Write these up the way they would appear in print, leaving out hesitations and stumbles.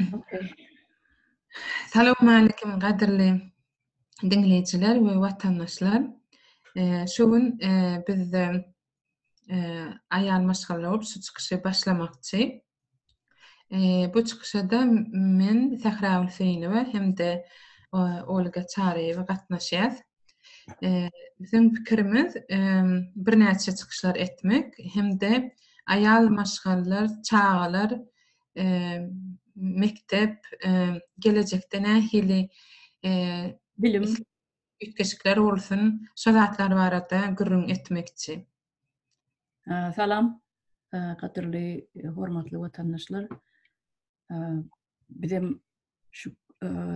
Okay. Salowmaleýkim gadyrly diňleýjiler we watandaşlar. Şu gün biz aýal maşgala bolup şu çykyşy başlamakçy. Bu çykyşa-da men Sähragül Hüseýinowa hem-de Olga Çaryýewa gatnaşýas. Biziň pikirimiz birnäçe çykyşlar etmek hem-de aýal maşgalalar, çagalar mekdep gelejekde nähili bilim üýtgeşikler bolsun, şo zatlar barada gürrüň etmekçi. Salam, gadyrly, hormatly watandaşlar. Bizem şu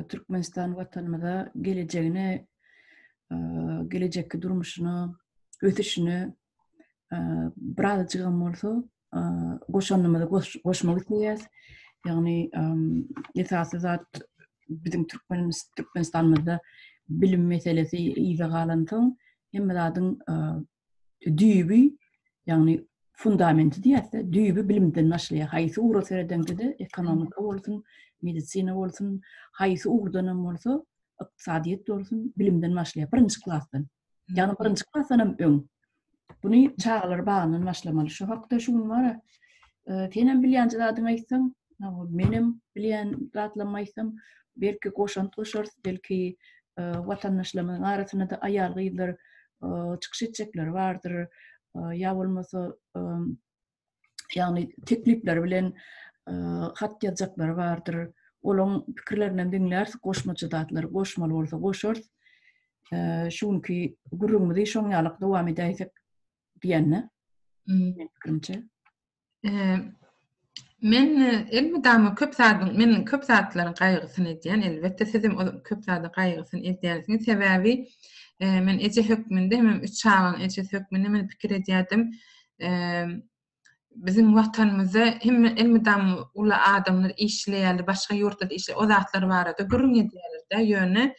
Türkmenistan watanymyza gelejegine, gelejekki durmuşyna, ösüşine birazajygam bolsa goşandymyzy goşmak isleýäs. Ýagny esasy zat biziň Türkmen Türkmenistanymyzda bilim meselesi yza galansoň hemme zadyň düýbi, ýagny fundamenti diýýäs-de, düýbi bilimden başlaýar. Haýsy ugra seredeňde-de, ekonomika bolsun, medisina bolsun, haýsy ugurdan hem bolsa, ykdysadyýet bolsun, bilimden başlaýar, birinji klasdan. Ýagny birinji klasdan hem öň. Buny çagalar bagyndan başlamaly. Şu hakda şu gün bar-a, senem bilýänje zadyňy aýtsaň, menem bilýän zatlarymy aýtsam, belki goşant goşarys, belki watandaşlarymyzyň arasynda-da aýal-gyzlar çykyş etjekleri bardyr, ýa bolmasa ýagny teklipleri bilen hat ýazjaklary bardyr. Olaň pikirlerini hem diňläris, goşmaça zatlary goşmaly bolsa goşarys. Şu günki gürrüňimizi şoň ýalyk dowam edäýsek diýende. Meniň pikirimçe. Men elmydama köp zadyň, men köp zatlaryň gaýgysyny edýän, elbetde siz hem köp zadyň gaýgysyny edýänsiňiz. Sebäbi men eje hökmünde hemem üç çagaň ejesi hökmünde men pikir edýärdim. Biziň watanymyzda hemme elmydama uly adamlar işleýärler, başga ýurtda işleýär, o zatlar barada gürrüň edýärler-de, ýöne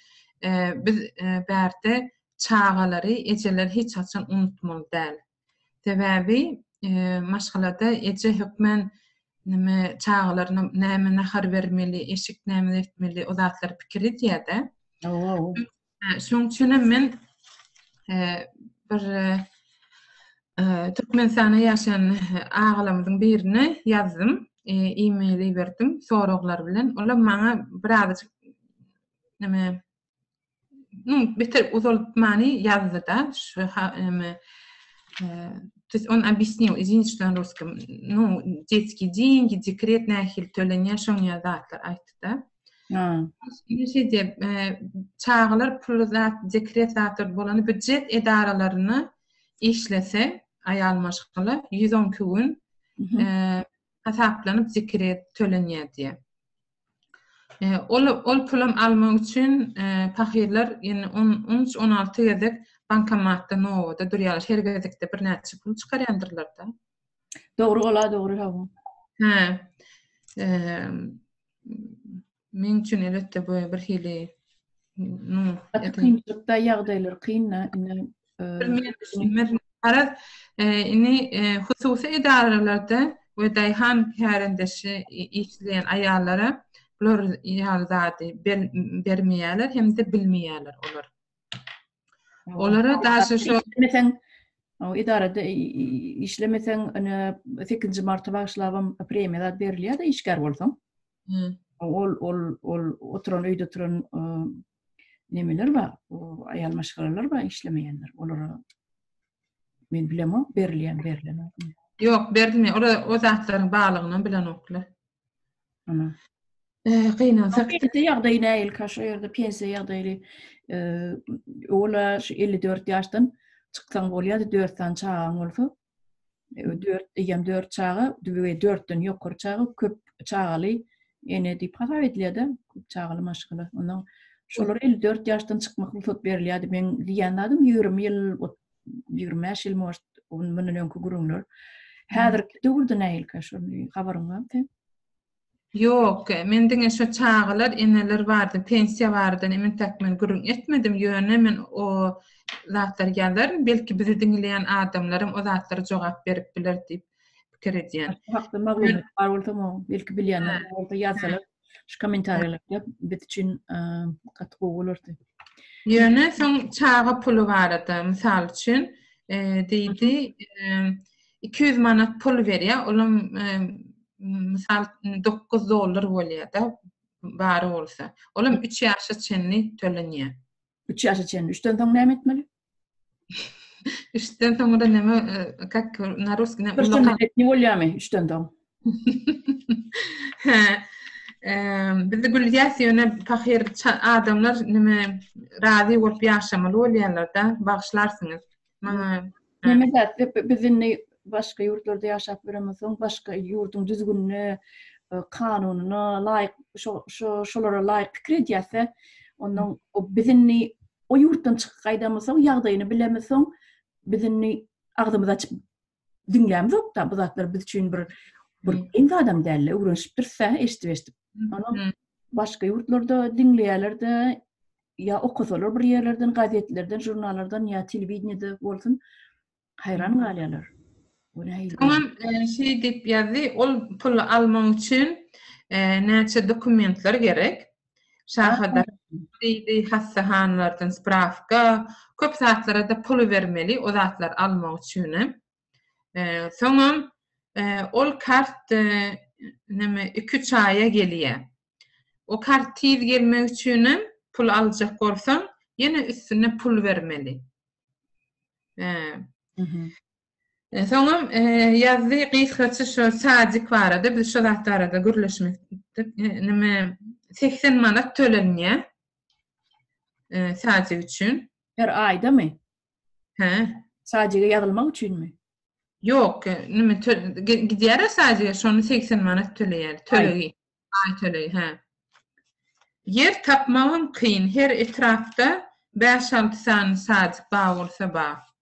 biz bärde çagalary ejeler hiç haçan unutmaly däl. Sebäbi maşgalada eje hökmän neme çagalaryna näme nahar bermeli, eşik näme etmeli, o zatlary pikir edýär-de. Şonuň üçin hem men bir Türkmenistanda ýaşaýan agalarymyzyň birine ýazdym, e-mail iberdim soraglar bilen. Olam maňa birazajyk neme ну, beter uzaltmany ýazdy-da, şu neme то есть он объяснил, извините, что на русском, ну, детские деньги, декрет nähili tölenýär, şoň ýaly zatlar aýtdy-da. Indi şeý diýip, çagalar puly zat, dekret zatlar bolany býujet edaralarynda işlese, aýal maşgala 112 gün hasaplanyp dekret tölenýär diýýär. Ol ol pulam almak üçin pahyrlar ýene 13-16 gezek bankomatda nobada durýarlar. Her gezekde birnäçe pul çykarýandyrlar-da. Dogry ola dogry hawa. Hä. Meň üçin elbetde bu bir hili nu kynçylykda ýagdaýlar kyn-da indi bilmedim. Garaz, indi hususy edaralarda we daýhan kärendeçi işleýän aýallara bular ýaly zady bermeýärler hem-de bilmeýärler olar. Olara daşy şo işlemeseň, edarada işlemeseň, ine 8-nji marta bagyşlabam premiýa zat berilýär-de işgär bolsaň. Ol ol ol oturan öýde oturan nemeler bar, aýal maşgalalar bar işlemeýänler. Olara men bilemok, berilýän berilenok. Ýok, berilmeýär. Olar o zatlaryň barlygynam bilenoklar. Ana. Gynansak. Pensiýa ýagdaýy nähili şo ýerde pensiýa ýagdaýy ola şu 54 ýaşdan çyksaň bolýardy 4 sany çagaň bolsa. 4 eýýäm 4 çaga we 4-den ýokary çaga köp çagaly ene diýip hasap edilýär-de, köp çagaly maşgala. Ondan şolar 54 ýaşdan çykmak rugsat berilýärdi. Men diýýän zadym 20 ýyl, 25 ýyl может, mundan öňki gürrüňler. Häzirki döwürde nähilikä şony habaryň barmy sen? Ýok, men diňe şo çagalar, eneler barada, pensiýa barada entek men gürrüň etmedim, ýöne men o zatlary ýazaryn, belki bizi diňleýän adamlaram o zatlara jogap berip biler diýip pikir edýän. Şu hakda maglumat bar bolsa, belki bilýänler bolsa ýazsalar. Şu kommentariýalarda biz üçin gaty gowy bolardy. Ýöne soň çaga puly barada mysal üçin diýdi 200 manat pul berýär. Olam mysal 9 dollar bolýar-da bary bolsa. Olam 3 ýaşa çenli tölenýär. 3 ýaşa çenli. 3-den soň näme etmeli? 3-den soňra näme kak na russkiý näme? Bir bolýarmy 3-den soň? Hä. Biz gülýäs ýöne pahyr adamlar näme razy bolup ýaşamaly bolýarlar-da, bagyşlarsyňyz. Maňa Näme zat biz indi başga ýurtlarda ýaşap ýöremizsoň, başga ýurduň düzgünine, e, kanunyna laýyk şo şo şolara laýyk pikir edýäs-de, ondan biz indi o ýurtdan çykyp gaýdamyzsoň, ýagdaýyny bilemizsoň, biz indi agzymyzy açyp diňlämzok-da bu zatlar biz üçin bir bir geň zadam däl-de, öwrenişipdiris-dä, eşidip-eşidip. Onam başga ýurtlarda diňleýärler-de, ýa okasalar bir ýerlerden, gazetlerden, žurnallardan ýa telewideniýede bolsun, haýran galýarlar. Bu nähili? Soňam e, şeý diýip ýazdy, ol puly almak üçin e, näçe dokumentler gerek? Şahada diýdi, hassahanalardan sprawka, köp zatlara-da pul bermeli, o zatlary almak üçin. E, soňam e, ol kart e, neme 2-3 aýa gelýär. O kart tiz gelmek üçinem pul aljak bolsaň, ýene üstüne pul bermeli. E, Soňam ýazdy gysgaça şo sadik barada biz şo zat barada gürleşmek nime 80 manat tölenýär sadik üçin. Her aýdamy? Hä. Sadige ýazylmak üçinmi? Ýok, nime gidýär sadige şony 80 manat töleýär, tölegi. Aý tölegi, hä. Ýer tapmagam kyn, her etrapda 5-6 sany sadik bar bolsa bar.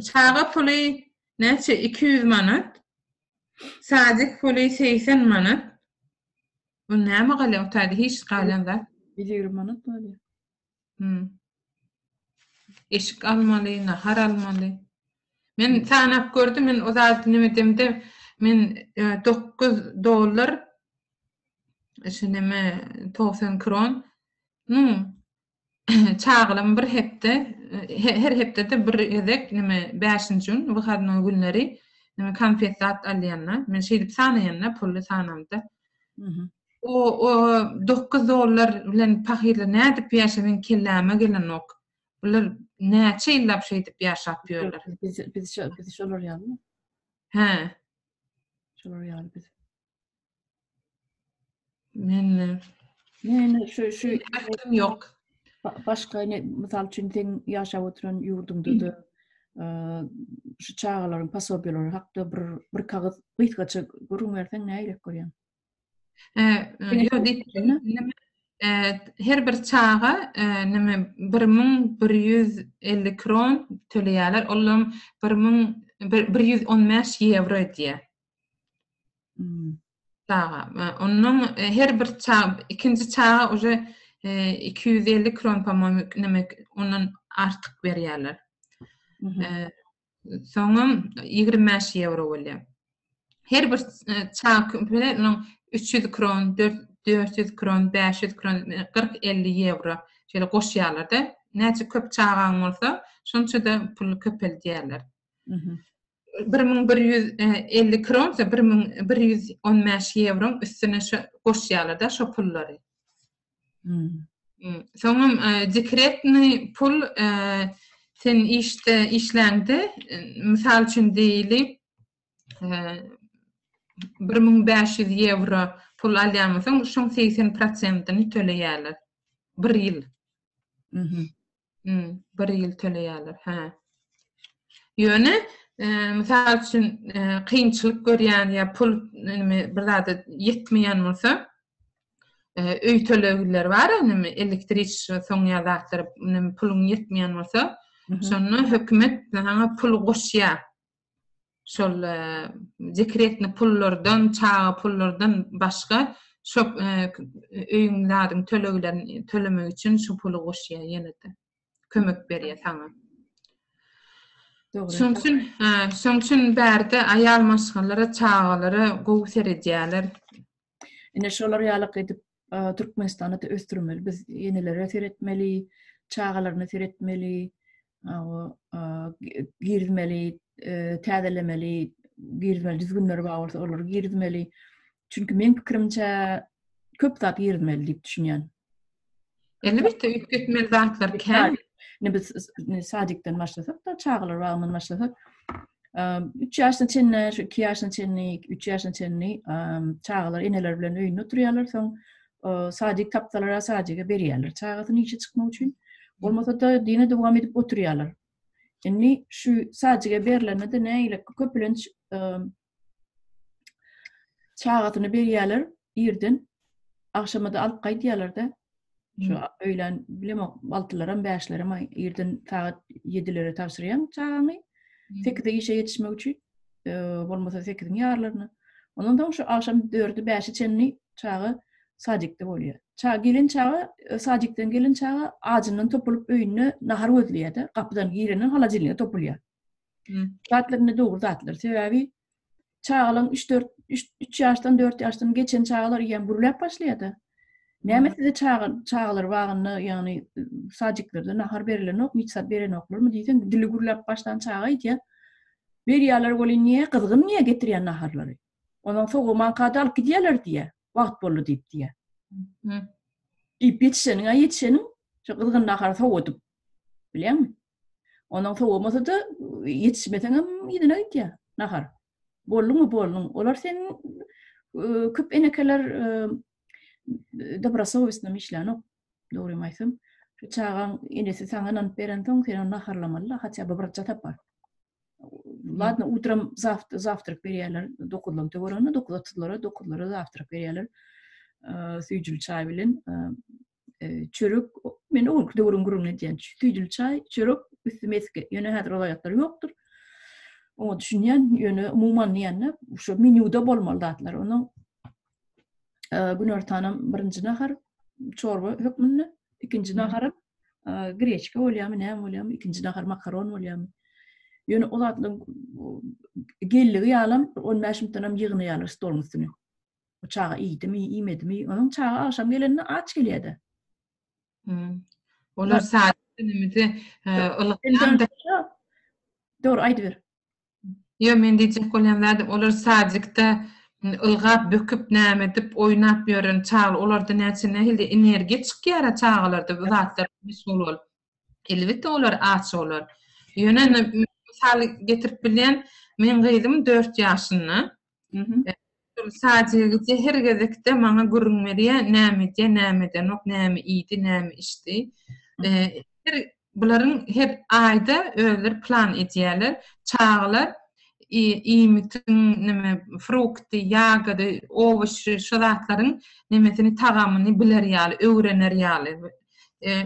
Çaga puly näçe 200 manat. Sadik puly 80 manat. Bu näme galýar o taýda hiç galýan zat. 120 manat galýar. Hmm. Eşik almaly, nahar almaly. Men sanap gördüm, men o zat nime demde men 9 e, dollar şu neme 90 kron. Hmm. Çagalarym bir hepde, her hepdede bir gezek neme bäşinji gün wyhodnoý günleri neme konfet zat alýanlar. Men şeýdip sanaýan-da, pully sanamda. O o 9 dollar bilen pahyrlar nädip ýaşa meň kelläme gelenok. Bular näçe ýyllap şeýdip ýaşap ýörler. Biz biz biz şolar ýaly. Hä. Şolar ýaly biz. Men Men şu şu aklym ýok. Başga ne mysal üçin sen ýaşap oturan ýurduňda-da şu çagalaryň posobiýalary hakda bir bir kagyz gysgaça gürrüň berseň nähili görýäň? Ýok diýip her bir çaga neme 1150 kron töleýärler. Olam 1115 ýewro edýär. Çaga. Ondan her bir çaga, ikinji çaga uje 250 kron po-moýmu neme ondan artyk berýärler. Soňam 25 ýewro bolýar. Her bir çaga bilen onuň 300 kron, 400 kron, 500 kron, 40-50 ýewro şeýle goşýarlar-da. Näçe köp çagaň bolsa, şonça-da puly köpeldýärler. 1150 kronsa 1115 ýewroň üstüne şo goşýarlar-da şo pullary. Soňam dekretnyý pul sen işde işläňde mysal üçin diýeli 1500 ýewro pul alýan bolsaň şoň 80 prosentini töleýärler. Bir ýyl. Hmm, bir ýyl töleýärler, hä. Ýöne, e, mysal üçin, e, kynçylyk görýän ýa pul nime bir zada ýetmeýän bolsa, e, öý tölegleri bar, nime elektriçestvo soň ýa zatlar, nime puluň ýetmeýän bolsa, şonda hökümet saňa pul goşýar. Şol dekretni pullardan, çaga pullardan başga şo öýüň zadyň töleglerini tölemek üçin şu puly goşýar ýene-de. Kömek berýär saňa. Dogry. Şoň üçin, şoň üçin bärde aýal maşgalalara, çagalara gowy seredýärler. Ine şolar ýalyk edip Türkmenistanda-da ösdürmeli. Biz enelere seretmeli, çagalaryna seretmeli, girizmeli, täzelemeli, girizmeli düzgünler bar bolsa olary girizmeli. Çünki meň pikirimçe köp zat girizmeli diýip düşünýän. Elbetde üýtgetmeli zatlar kän. Indi biz sadikden başlasak da, çagalar bagyndan başlasak, 3 ýaşyna çenli, şu 2 ýaşyna çenli, 3 ýaşyna çenli çagalar eneler bilen öýünde oturýarlar, soň sadik tapsalar, sadige berýärler çagasyny işe çykmak üçin. Bolmasa-da ýene dowam edip oturýarlar. Indi şu sadige berlende-de nägile köplenç çagasyny berýärler irden, agşama-da alyp gaýdýarlar-da. Şu öýlän bilemok, altylaram, bäşlerem irden sagat ýedilere tabşyrýaň çagaňy. Sekize işe ýetişmek üçin, bolmasa sekiziň ýarlaryna. Ondan soň şu agşam dörde, bäşe çenli çaga sadikde bolýar. Çaga gelen çaga, sadikden gelen çaga ajyndan topulyp öýünde nahar gözleýär-de, gapydan girenden holodilnige topulýar. Zatlar indi dogry zatlar. Sebäbi çagalaryň 3-4 3 ýaşdan 4 ýaşdan geçen çagalar ýa gürläp başlaýar-da. Näme size çaga çagalar bagynda, ýagny sadiklerde nahar berilenok, hiç zat berenoklarmy diýseň, dili gürläp başlan çaga aýdýar. Berýärler welin niýe gyzgyn niýe getirýän naharlary? Onuň sowamanka-da alyp gidýärler diýýär. Wagt boldy diýip diýýär. Diýip ýetişeniň-ä ýetişeniň, şu gyzgyn nahary sowadyp. Bilýäňmi? Onuň sowamasa-da ýetişmeseňem yzyna gidýär nahar. Bolduňmy, bolduň. Olar sen köp enekeler dobrosowestno işlänok. Dogrymy aýtsam, şu çagaň enesi saňa ynanyp berensoň, sen ony naharlamaly-da, hatda bir birje tapar. Ladno, utram zawtrak berýärler, dokuzlaryň töwereginde, dokuz otuzlara, dokuzlara zawtrak berýärler. Süýjüli çaý bilen. çörek, men o günki döwrüň gürrüňini edýän, süýjüli çaý, çörek, üsti mesge. Ýöne häzir ol aýatlar ýokdur. Oňa düşünýän, ýöne umuman diýende, şu menýuda bolmaly zatlar. Onuň günortanam birinji nahar çorba hökmünde, ikinji naharam greçka bolýarmy, näme bolýarmy, ikinji nahar makaron bolýarmy. Ýöne o zatlaryň gelligi ýalam 15 minutdan hem ýygnaýarlar stoluň üstüne. O çaga iýdimi, iýmedimi? Onuň çaga agşam gelende aç gelýär-de. Hmm. Olar saat günümüzü ylykdan Dogry aýdyber. Ýo, men diýjek bolýan zadym, olar sadikde ylgap, böküp, näme edip, oýnap ýören çaga, olarda näçe nähili energiýa çykýar çagalarda bu zatlar meşgul bolup. Elbetde olar aç bolar. Ýöne mysal getirip bilýän, meň gyzym 4 ýaşynda. Sadece her gezekde maňa gürrüň berýär, näme edýär, näme edenok, näme iýdi, näme içdi. Her bularyň her aýda özleri plan edýärler. Çagalar iýmitiň neme frukty, ýagady, owoşy şu zatlaryň nemesini tagamyny biler ýaly, öwrener ýaly.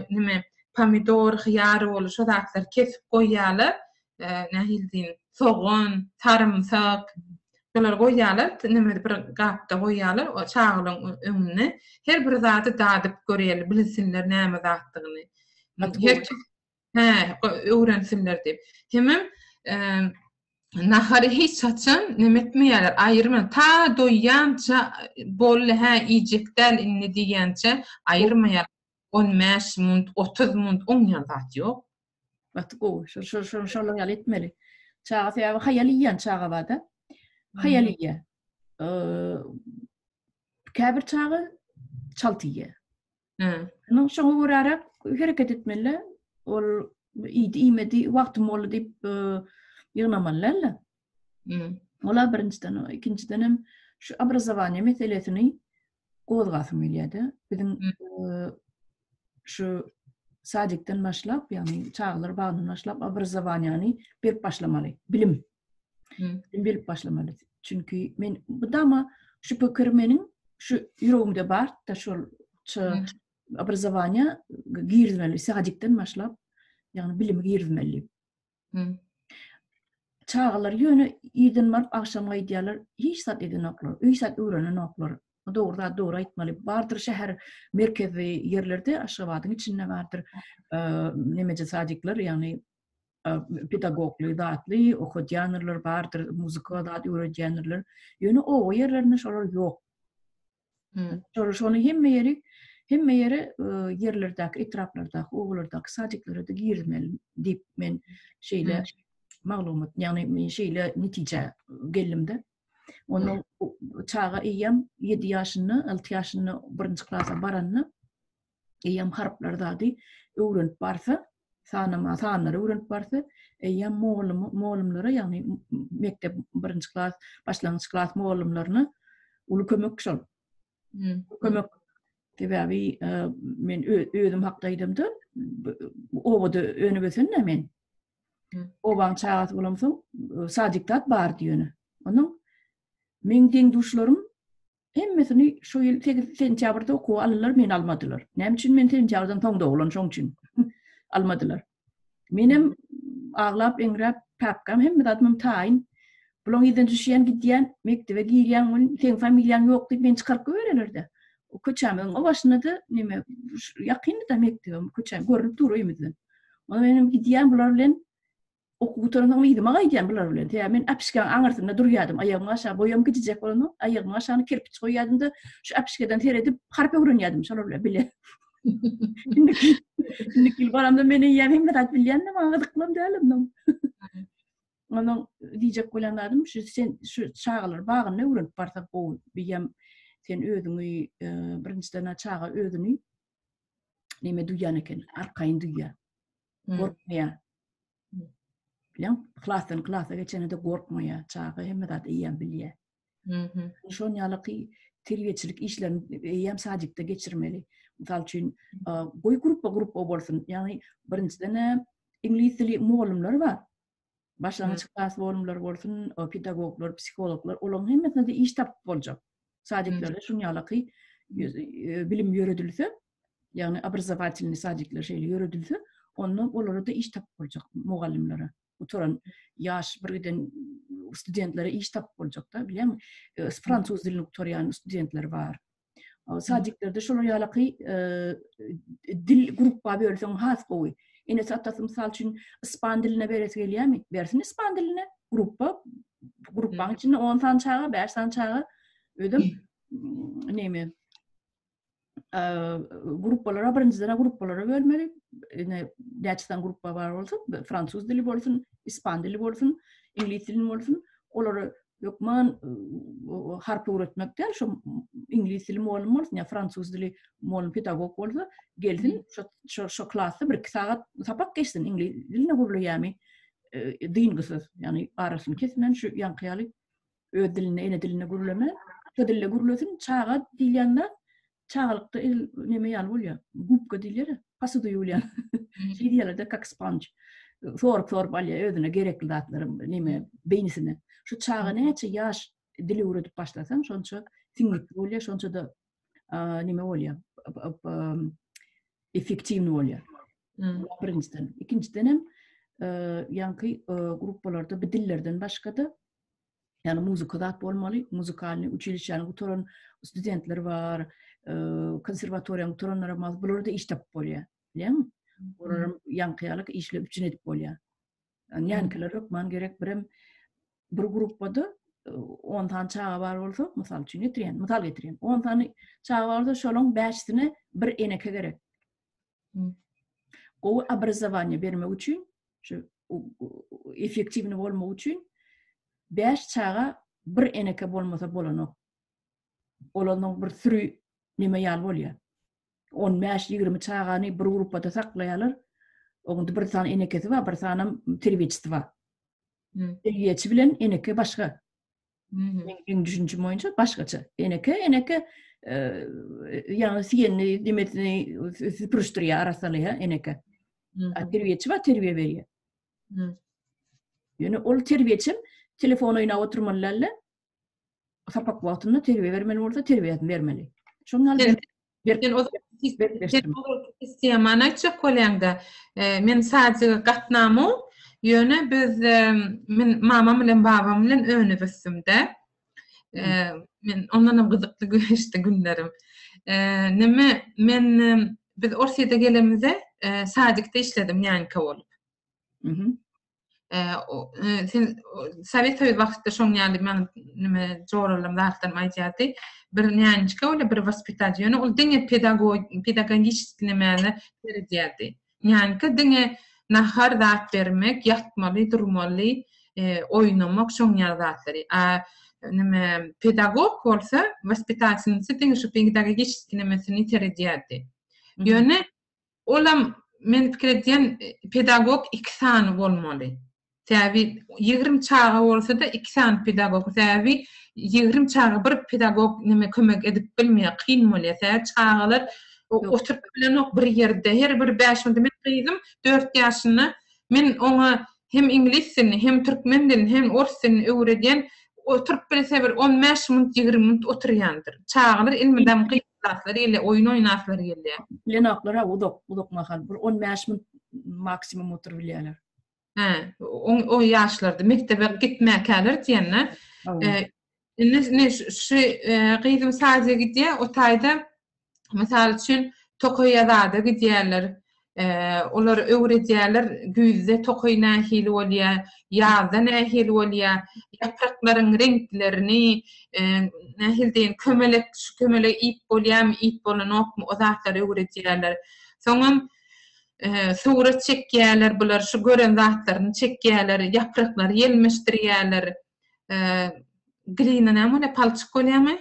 Neme pomidor, hyýar bolup şu zatlary kesip goýýarlar. Nähili diýin, sogan, sarymsak şolary goýýarlar, neme bir gapda goýýarlar, o çagalaryň öňünde her bir zady dadyp görýärler, bilsinler näme zatdygyny. Her hä, öwrensinler diýip. Hemem nahary hiç haçan neme etmeýärler, aýyrman, ta doýýança boldy, hä, iýjek däl indi diýýänçä aýyrmaýar. 15 munt, 30 munt oň ýaly zat ýok. Gaty gowy. Şo şo şo şolar ýaly etmeli. Çaga sebäbi haýal iýýän çaga barda. Haýal iýýär. Käbir çaga çalt iýýär. Hä. Şonuň şoňa göräräk hereket etmeli. Ol iýdi, iýmedi, wagtym boldy diýip ýygnamaly däl-de. Ola birinjiden, ikinjiden hem şu obrazowaniýe meselesini gozgasym gelýär-de. Biziň şu sadikden başlap, ýagny çagalar bagyndan başlap obrazowaniýany berip başlamaly. Bilim. Bilim berip başlamaly. Çünki men bu dama şu pikir meniň şu ýüregimde bar-da şol obrazowaniýa girizmeli, sadikden başlap, ýagny bilimi girizmeli. Çagalar ýöne irden baryp agşam gaýdýarlar, hiç zat edenoklar, hiç zat öwrenenoklar. Dogry zat dogry aýtmaly. Bardyr şäher merkezi ýerlerde, Aşgabadyň içinde bardyr nemeje sadikler, ýagny pedagogly zatly okadýanyrlar bardyr, muzyka zat öwredýänirler. Ýöne oba ýerlerinde şolar ýok. Şol şony hemme ýeri hemme ýere ýerlerdäki, etraplardaky, obalardaky sadiklere-de girizmeli diýip men şeýle maglumat, ýagny men şeýle netijä geldim-de. Ondan çaga eýýäm 7 ýaşynda, 6 ýaşynda birinji klasa baranda eýýäm harplar zady öwrenip barsa, sanama, sanlary öwrenip barsa, eýýäm mugallym, mugallymlara, ýagny mekdep birinji klas, başlangyç klas mugallymlaryna uly kömek şol. Hmm. Kömek. Sebäbi e, men özüm hakda aýdamda, obada önüp ösen men. Hmm. Obaň çagasy bolamsoň, e, sadikdat bardy ýöne. Onuň meň deň-duşlarym Hemmesini şu ýyl 8 sentýabrda okuwa aldylar, meni almadylar. Näme üçin men sentýabrdan soň doglan, şoň üçin almadylar. Menem aglap, eňräp, papkam hemme zadym taýyn. Bulaň yzdan düşýän, gidýän, mekdebe girýän gün seň familiýaň ýok diýip meni çykaryp goýbererler-de. O köçämiziň o başynda-da neme ýakyndy-da mekdebim, köçä görnüp dur öýümizden. Onda menem gidýän bular bilen Okuw gutaransoň yzyma gaýdýan bular bilen. Sebäbi men äpişgäň aňyrsynda durýardym. Aýagymyň aşagy boýam gijijek bolansoň, aýagymyň aşagyna kerpiç goýýardym-da, şu äpişgeden seredip harp öwrenýärdim şolar bilen bile. Indiki indiki ýyl baramda men eýýäm hemme zat bilýän-de, maňa gyzyklam däl ondan. Onuň diýjek bolýan zadym şu sen şu çagalar bagynda öwrenip barsak gowy. Biýem sen özüňi e, birinjiden çaga özüni neme duýýan eken, arkaýyn duýýar. Gorkmaýar. Bilýän, klasdan klasa geçende gorkmaýar. Çaga hemme zat eýýäm bilýär. Mhm. Şon ýalyky terbiýeçilik işlerini eýýäm sadikde geçirmeli. Mysal üçin, goý gruppa gruppa bolsun. Ýagny birinjiden iňlis dili mugallymlary bar. Başlangyç klas mugallymlary bolsun, pedagoglar, psihologlar, olaryň hemmesine de iş tapyp boljak. Sadiklerde şun ýalyky bilim ýöredilse, ýagny obrazowatelnyý sadikler şeýle ýöredilse, onda olara-da iş tapyp boljak mugallymlara. Gutaran ýaş bir giden studentlere iş tapyp boljak-da, bilýäňmi? E, fransuz dilini gutarýan studentler bar. Sadiklerde şolar ýalaky e, dil gruppa bölseň has gowy. Enesi atasy mysal üçin ispan diline beresi gelýärmi? Bersin ispan diline. Gruppa gruppaň içinde 10 sany çaga, 5 sany çaga özüm neme gruppalara birinjiden gruppalara bölmeli. Ine näçe sany gruppa bar bolsa, fransuz dili bolsun, ispan dili bolsun, iňlis dilini bolsun, olary hökman harp öwretmek däl, şu iňlis dili mugallym bolsun ýa fransuz dili mugallym pedagog bolsa, gelsin şu şu şu klasda bir iki sagat sapak geçsin iňlis dilinde gürleýärmi dyngysyz, ýagny arasyny kesmän şu ýaňky ýaly öz dilinde, ene dilinde gürleme, şo dilde gürlesin, çaga diýilýände çagalykda el neme ýaly bolýar, gubka diýilýär, posuda ýuwulýan. Şeý diýýärler-de, kak sponge. Sorup-sorup alýar özüne gerekli zatlary, neme, beýnisine. Şu çaga näçe ýaş dil öwredip başlasaň, şonça siňňitli bolýar, şonça-da neme bolýar, effektiwny bolýar. Birinjiden. Ikinjiden hem, ýaňky gruppalarda bu dillerden başga-da Ýagny muzika zat bolmaly, muzikalny učilişäni gutaran studentler bar, konserwatoriýany gutaranlar bar, bulara da iş tapyp bolýar. Bilýäňmi? Olar ýaňky ýaly işle üpjün edip bolýar. Ýaňkylar hökman gerek birem bir gruppada 10 sany çaga bar bolsa, mysal üçin getirýän, mysal getirýän. 10 sany çaga bar bolsa, şolaryň 5-sine bir eneke gerek. Gowy obrazowaniýe bermek üçin, şu effektiwni bolmak üçin 5 çaga bir eneke bolmasa bolanok. Olandan bir sürü neme ýaly bolýar. 15-20 çagany bir gruppada saklaýarlar. Onda bir sany enekesi bar, bir sanam terbiýeçisi bar. Terbiýeçi bilen eneke başga. Meň düşünjim boýunça başgaça. Eneke, eneke e, ýagny siýenini, demesini süpürişdirýär, arassalaýar eneke. A terbiýeçi bar, terbiýe berýär. Ýöne ol terbiýeçi telefon oýnap oturmaly däl-de, sapak wagtynda terbiýe bermeli bolsa terbiýesini bermeli. Şonuň ýaly Sen o sistemany aýtjak bolýaňda. E, men sadece gatnamok, ýöne biz e, men mamam bilen babam bilen önüp ösdüm-de. E, men ondan hem gyzykly geçdi günlerim. Neme men biz Orsýete gelemizde sadikde işledim nyanka bolup. Mhm. Sen Sowet Soýuzy wagtda şoň ýaly men nime joralarym zatlarym aýdýardy. Bir nänçka bolýar, bir waspitatel. Ýöne ol diňe pedagog pedagogiçeskiý nämäne seredýärdi. Nänka diňe nahar zat bermek, ýatmaly, durmaly, oýnamak şoň ýaly zatlary. A nime pedagog bolsa waspitatelnitsa diňe şu pedagogiçeskiý nemesini seredýärdi. Ýöne Olam men pikir edýän pedagog iki sany bolmaly. Sebäbi 20 çaga bolsa-da iki sany pedagog. Sebäbi 20 çaga bir pedagog neme kömek edip bilmeýär, kyn bolýar. Sebäbi çagalar oturyp bilenok bir ýerde. Her bir 5 minutda men gyzym 4 ýaşynda men oňa hem iňlis dilini, hem türkmen dilini, hem ors dilini öwredýän. Oturyp bilse bir 15 minut, 20 minut oturýandyr. Çagalar elmydam gygyraslary gelýär, oýun oýnaslary gelýär. Bilenoklar ha uzak, uzak mahal. Bir 15 minut maksimum oturyp bilýärler. Hä, o, o ýaşlarda mekdebe gitmäkäler diýende. E, indi ne şu e, gyzym saza gidýär, o taýda mysal üçin tokaýa zada gidýärler. E, olar öwredýärler güýzde tokaý nähili bolýar, ýazda nähili bolýar, ýapraklaryň reňklerini, e, nähili diýen kömelek, şu kömelek iýip bolýarmy, iýip bolanokmy, o zatlary öwredýärler. Soňam e, surat çekýärler bular, şu gören zatlaryny çekýärler, ýapraklary ýelmeşdirýärler. E, glina näme bolýar, palçyk bolýarmy?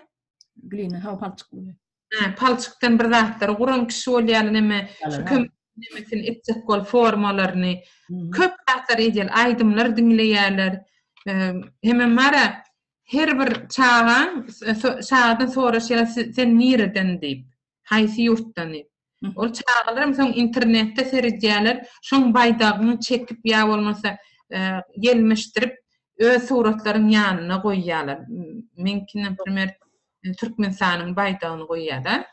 Glina, ha, palçyk bolýar. Hä, palçykdan bir zatlary guran kişi bolýar, neme, şu köm nemesini etjek bol formalaryny. Köp zatlar edýär, aýdymlar diňleýärler. Hemem bara her bir çaga çagadan soraşýar, sen nireden diýip, haýsy ýurtdan diýip. Ol çagalar hem soň internetde seredýärler, şoň baýdagyny çekip ýa bolmasa ýelmeşdirip öz suratlaryň ýanyna goýýarlar. Meňki, naprimer, Türkmenistanyň baýdagyny goýýar-da.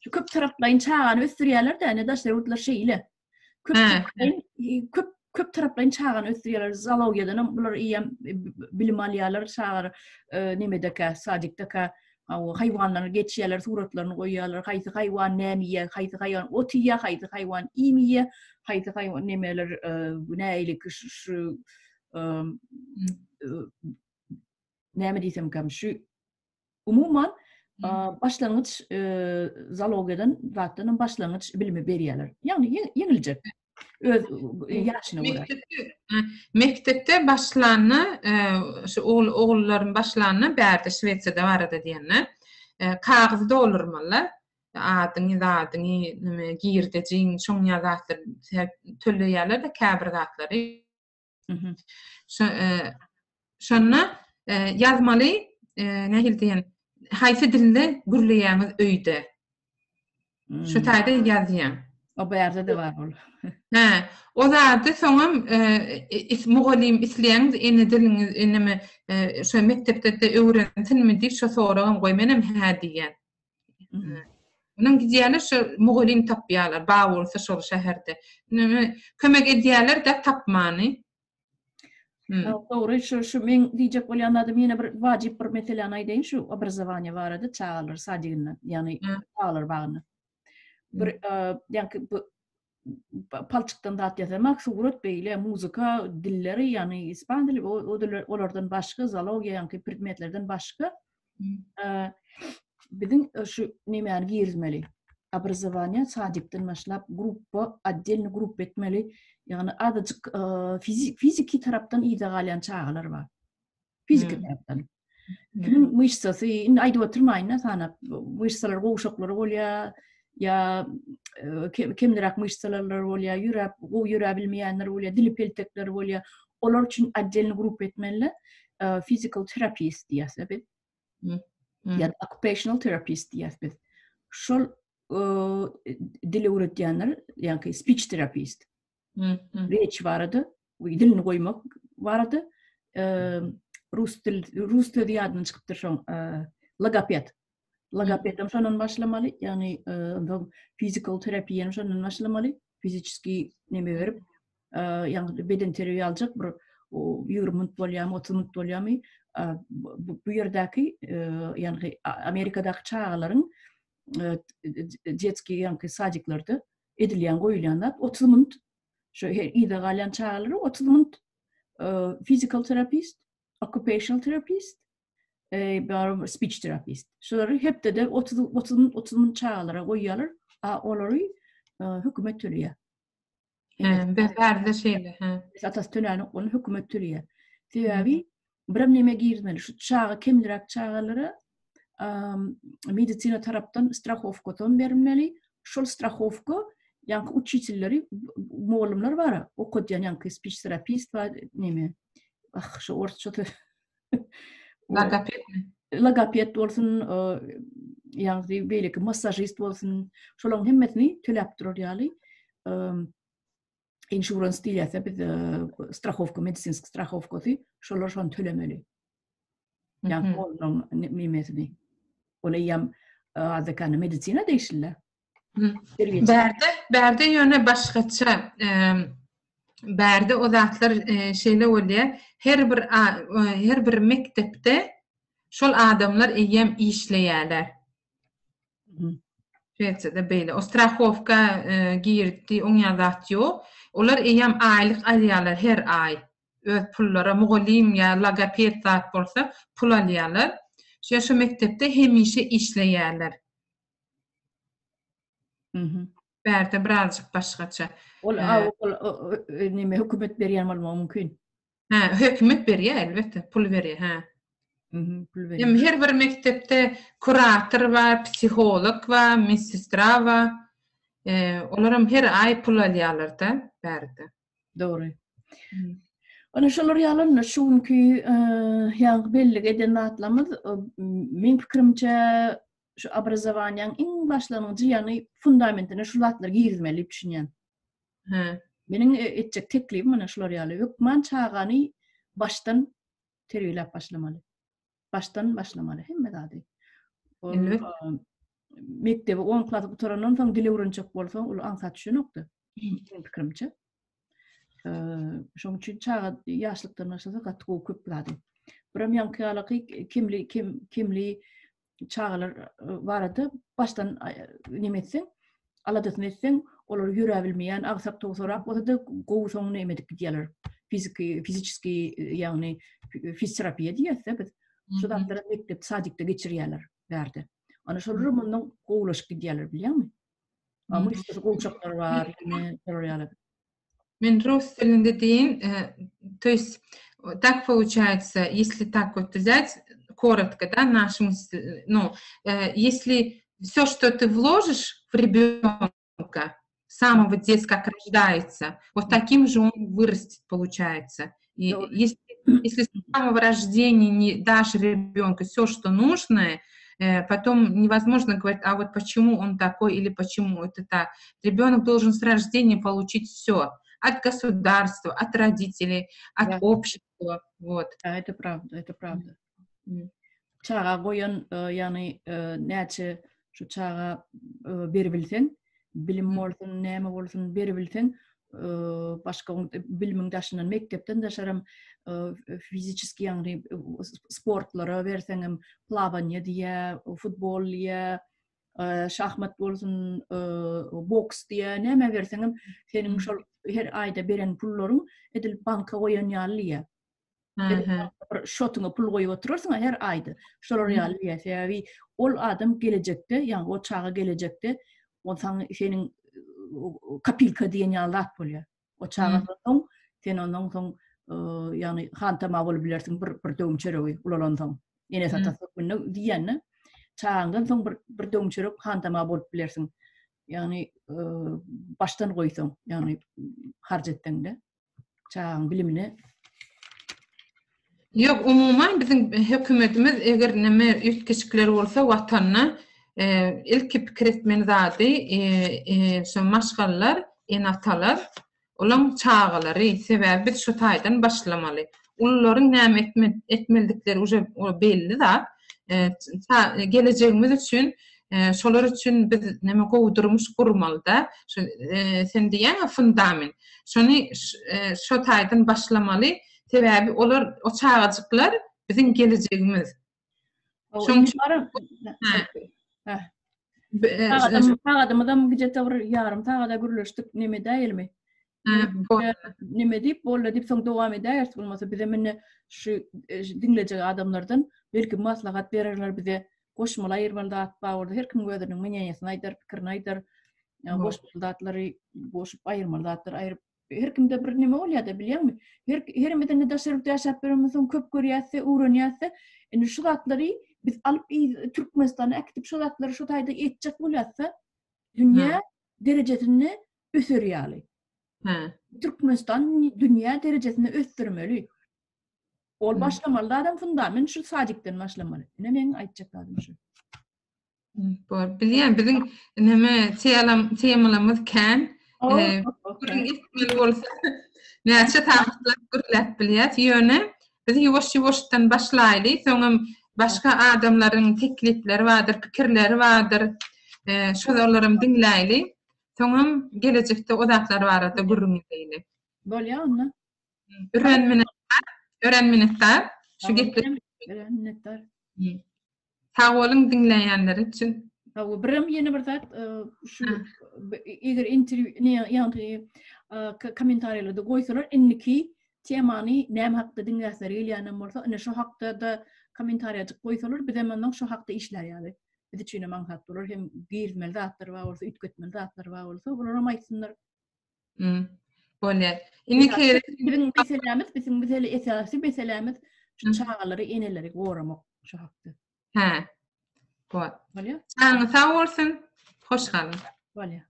Şu köp taraplaýyn çagany ösdürýärler-de, ine daşary ýurtlar şeýle. Köp taraplaýyn köp köp taraplaýyn çagany ösdürýärler. Zoologiýadan hem bular eýýäm bilim alýarlar, çagalar e, nemedekä, sadikdekä haýwanlary geçýärler, suratlaryny goýýarlar. Haýsy haýwan näme iýýär, haýsy haýwan ot iýýär, haýsy haýwan iým iýýär, haýsy haýwan nemeler e, nähili şu e, näme diýsemkäm şu umuman başlangyç zoologiýadan zatdan hem başlangyç bilimi berýärler. Ýagny ýeňiljek. Öz ýaşyna görä. Mekdepde başlanda şu ogul ogullarym başlanda bärde Şwesiýada barada diýende kagyz doldurmaly. Adyňy, zadyňy, nime girdejiň, şoň ýaly zatlar töleýärler-de käbir zatlary. Şo e, şonda e, ýazmaly e, nähili diýen, haýsy dilde gürleýäňiz öýde? Şu hmm. taýda ýazýaň. O bu ýerde-de bar ol. Hä, o zady soňam e, is, mugallym isleýäňiz ene diliňiz eneme e, şo mekdepde-de öwrensinmi diýip şo soragam goý menem hä diýýän. Onuň gidýärler şu mugallym tapýarlar, bar bolsa şol şäherde. Kömek edýärler-de tapmany. Dogry, şu şu men diýjek bolýan zadym ýene bir wajyp bir meseläni aýdaýyn şu obrazowaniýe barada çagalar sadiginde, ýagny çagalar bagynda. Bir ýaňky bu palçykdan zat ýasamak, surat beýle, muzyka dilleri, ýagny ispan dili, o diller olardan başga, zoologiýa ýaňky predmetlerden başga biziň şu nemäni girizmeli. Obrazowaniýa sadikden başlap gruppa, otdelny gruppa etmeli. Ýagny azajyk fiziki tarapdan yza galýan çagalar bar. Fiziki tarapdan. Kimiň myşsasy, indi aýdyp oturmaýyn-da sanap, myşsalar gowşaklary bolýar, ýa e, kemliräk myşsalarlar bolýar, ýöräp, gowy ýöräp bilmeýänler bolýar, dili peltekleri bolýar. Olar üçin otdelny grup etmeli. E, physical therapist diýýäs biz. Ýa occupational therapist diýýäs biz. Şol e, dil öwretýänler, ýagny speech therapist. Reç barada, dilini goýmak barada rus dil rus sözi ýadyndan çykypdyr şoň logoped. Logopedem şondan başlamaly, ýagny ondan physical terapiýa hem şondan başlamaly. Fiziçeskiý neme berip, ýagny beden terbiýe aljak bir 20 minut bolýarmy, 30 minut bolýarmy? Bu ýerdäki, ýagny Amerikadaky çagalaryň detskiý ýagny sadiklerde edilýän goýulýan zat 30 minut şu yza galýan çagalara 30 minut. Physical therapist, occupational therapist, bar speech therapist. Şolary hepdede 30 30 30 müň çagalara goýýarlar, a olary hökümet töleýär. Hä, bärde şeýle, hä. Atasy tölänok, ony hökümet töleýär. Sebäbi birem neme girizmeli, şu çaga kemliräk çagalara medisina tarapdan strahowkasam berilmeli. Şol strahowka ýaňky uçitelleri, mugallymlar bar, okadýan ýaňky speech terapist bar, neme. Ah, şu orsça söz. Logopedmi? Logoped bolsun, ýagny beýleki massažist bolsun, şolaryň hemmesini töläp durar ýaly insurance diýilse biz strahowka, medisinski strahowkasy, şolar şony tölemeli. Ýagny onuň nemesini. Ol eýýäm azda-kände medisina degişli. Bärde, bärde ýöne başgaça, bärde o zatlar şeýle bolýar, her bir her bir mekdepde şol adamlar eýýäm işleýärler. Şwesiýada beýle. O strahowka girdi, oň ýaly zat ýok. Olar eýýäm aýlyk alýarlar her aý. Öz pullara mugallym ýa logoped zat bolsa pul alýarlar. Şo şu mekdepde hemişe işleýärler. Mhm. Bärde birazjyk başgaça. Ol ol neme hökümet berýän bolmagy mümkin. Hä, hökümet berýär elbetde, pul berýär, hä. Mhm, pul berýär. Hem her bir mekdepde kurator bar, psiholog bar, medsestra bar. E, olaram her aý pul alýarlar-da bärde. Dogry. Ana şolar ýaly şu günki ýaňky bellik eden zatlarymyz meň pikirimçe şu obrazowaniýaň iň başlangyjy ýagny fundamentine şu zatlary girizmeli diýip düşünýän. Hä. Meniň e, etjek teklibim mana şular ýaly. Hökman çagany başdan terbiýeläp başlamaly. Başdan başlamaly hemme zady. Ol mekdebi 10 klasy gutarandan soň dil öwrenjek bolsaň, ol aňsat düşenokdy. Meniň pikirimçe. Şonuň üçin çaga ýaşlykdan başlasa gaty gowy köp zady. Birem ýaňky ýalyky kemli kem kemli çagalar barada başdan neme etseň, aladasyny etseň, olar ýöräp bilmeýän, agsak towsarak bolsa-da gowy soň neme edip gidýärler. Fiziki, fiziçeskiý, ýagny fizioterapiýa diýýäs-de biz. Şu zatlary mekdep, sadikde geçirýärler bärde. Ana şolar mundan gowulaşyp gidýärler, bilýäňmi? Myşsasy gowşaklar bar, ýene şolar ýaly. Men rus dilinde diýin, to есть так получается, если так вот взять, коротко, да, нашу мысль, ну, если все, что ты вложишь в ребенка, с самого детства, как рождается, вот таким же он вырастет, получается. И если, если с самого рождения не дашь ребенку все, что нужное, потом невозможно говорить, а вот почему он такой или почему это так. Ребенок должен с рождения получить все от государства, от родителей, от да. общества. Вот. Да, это правда, это правда. Çaga goýan, ýagny näçe şu çaga beribilseň, bilim bolsun, näme bolsun beribilseň, başga bilimiň daşyndan, mekdepden daşaram fiziçeski ýagny sportlara berseňem, plawaniýa diýä, futbol diýä, şahmat bolsun, boks diýä, näme berseňem, seniň şol her aýda beren pullaryň edil banka goýan ýaly diýä. Bir şotuňa pul goýup oturarsyň her aýda. Şolar ýaly diýä. Sebäbi ol adam gelejekde, ýagny o çaga gelejekde ol saňa seniň kopilka diýen ýaly zat bolýar. O çagadan soň sen ondan soň ýagny hantama bolup bilersiň bir bir döwüm çöregi ulalansoň. Ene atasy hökmünde diýende çagaňdan soň bir bir döwüm çörek hantama bolup bilersiň. Ýagny başdan goýsaň, ýagny harç etseňde. Çagaň bilimine Ýok, umuman biziň hökümetimiz eger neme üýtgeşikler bolsa watanda ilki pikir etmeli zady şo maşgalalar, ene-atalar, olaň çagalary, sebäbi biz şo taýdan başlamaly. Ulularyň näme etmelidikleri uje belli zat. Gelejegimiz üçin şolar üçin biz neme gowy durmuş gurmalyda. Şu sen diýýäň fundament. Şony şo taýdan başlamaly. Sebäbi olar o çagajyklar biziň gelejegimiz. Şonuň üçin Sagadymyzam gije-de bir ýarym sagada gürleşdik, neme dälmi? Neme diýip, boldy diýip soň dowam edäýeris bolmasa bizem indi şu e, diňlejek adamlardan belki maslahat bererler bize goşmaly aýyrmaly zat bar bolsa her kim özüniň mneniýesini aýdar, pikirini aýdar. Goşmaly zatlary goşup aýyrmaly zatlary aýryp her kimde bir neme bolýar-da bilýäňmi? Her herimiz indi daşary ýurtda ýaşap ýörenimizden köp görýäs-de, öwrenýäs-de. Indi şu zatlary biz alyp Türkmenistana äkidip şu zatlary şu taýda etjek bolýas-da. Dünýä derejesinde öser ýaly. Hä. Türkmenistan dünýä derejesinde ösdürmeli. Ol başlamaly zadam fundament şu sadikden başlamaly. Ine meň aýtjak zadym şu. Bor. Bilýän biziň neme telam temalarymyz kän. Gürrüň etmeli bolsa näçe sagatlap gürläp bilýäs. Ýöne biz ýuwaş-ýuwaşdan başlaýly, soňam başga adamlaryň teklipleri bardyr, pikirleri bardyr. Şolaram diňläýli. Soňam gelejekde o zatlar barada gürrüň edeýli. Bolýar onda. Örän minnetdar. Örän minnetdar. Şu gepleşik. Örän minnetdar. Sag boluň diňleýänler üçin. Sag bol. Birem ýene bir zat, e, şu eger interwýu ne ýagny e, kommentariýalarda goýsalar indiki temany näme hakda diňläsleri gelýänem bolsa, ine şu hakda-da kommentariýajyk goýsalar, bizem ondan şu hakda işlär ýaly. Biz üçin hem aňsat bolar, hem girizmeli zatlar bar bolsa, üýtgetmeli zatlar bar bolsa, olaram aýtsynlar. Hmm. Bolýar. Indiki biziň meselämiz, biziň mesele esasy meselämiz şu çagalary, eneleri goramak şu hakda. Hä. Bol. Bolýar. Janyň sag bolsun. Hoş galyň. Bolýar.